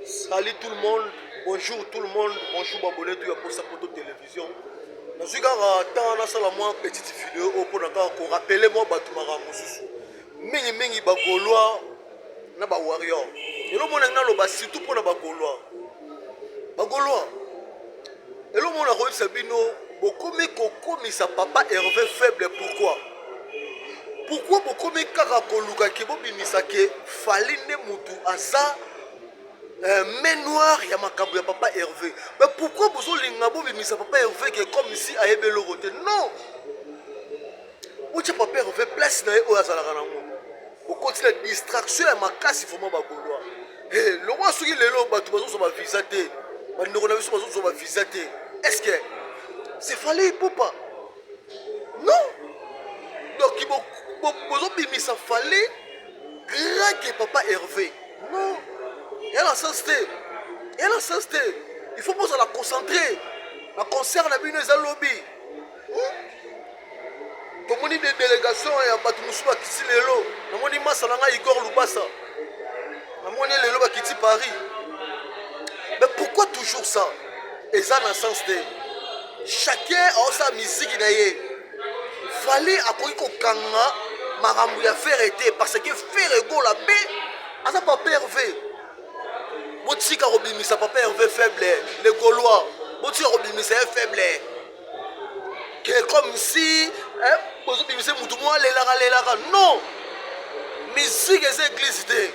Salut tout le monde, bonjour tout le monde, bonjour babone tout ya Posa Poto Télévision. Nazwi kaka temps nasala mwa petite vidéo oyo mpona kaka korapele mwa bato makambo mosusu mingimingi bagaulois na bawarrior. Elo monangi naloba surtout mpona bagaulois. Bagaulois, elo mona koyebisa bino bokomi kokomisa papa Hervé faible pourquoi? Pourquoi bokomi kaka koluka ke bobimisa ke Fally nde mutu aza euh, main noire ya makambo ya papa Hervé? Mais pourquoi bozolinga bobimisa papa Hervé ke comme si ayebi eloko te? Non, botia papa Hervé place na ye oyo azalaka nango. Bokoti na distraction ya makasi vraiment bagaulois. Hey, lokola soki lelo bato bazozwa bavisa te, bandeko na biso bazozwa bavisa te, est ce que c'est Fally Ipupa? Non, donc bozobimisa Fally grand que papa Hervé. Non, eya na sens te, eya na sens te. Il faut bozala concentré na concert na bino eza lobi. Tomoni de délégation ya bato mosusu bakiti lelo. Namoni masa na ngai Igor Lubasa, namoni lelo bakiti Paris. Mais pourquoi toujours ça? Eza na sens te. Chacun aosala miziki na ye. Fally akoki kokanga makambo ya Ferre te parce que Ferre Gola mpe aza papa Hervé. Botika kobimisa papa Hervé faible, les Gaulois. Botika kobimisa ye faible ke comme si bozobimisa mutu moko alelaka lelaka. Non, musique eza église te,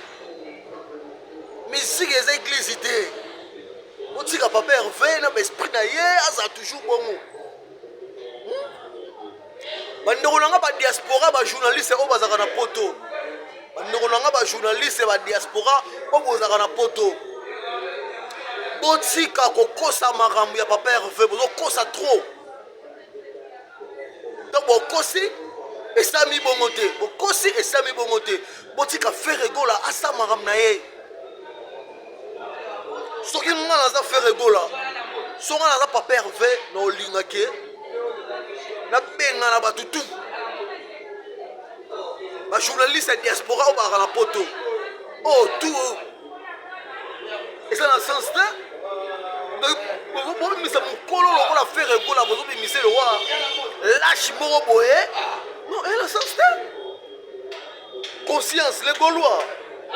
musique eza église te. Botika papa Hervé na baesprit na ye azala toujours bongo. Bandeko na nga badiaspora, bajournaliste oyo bazalaka na poto, bandeko na nga bajournaliste badiaspora oyo bozalaka na poto, botika kokosa makambo ya papa Hervé. Bozokosa trop. Donc bokosi, esami bongo te, bokosi, esami bongo te. Botika Ferre Gola asala makambo na ye. Soki nga naza Ferre Gola, soki nga naza papa Hervé, na olinga ke nabenga na bato tu bajournaliste ya diaspora oyo bazalaka na poto oyo tu eza na sens te. Bobimisa mokolo lokola Ferre Gola, bozobimisa lokola lâche moko boye. Non, eza na sens te. Conscience, les Gaulois,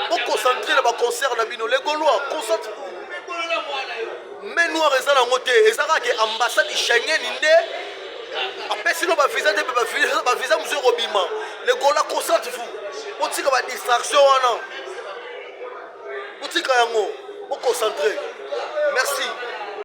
boconcentre na baconcert na bino. Les Gaulois, concentre. Main noire eza nango te, eza kaka ke ambassade Schengen nde apesi no bavisa te, mpe bavisa mosusu ekobima. Les Gaulois, concentre vous, botika badistraction wana, botika yango, boconcentre. Merci.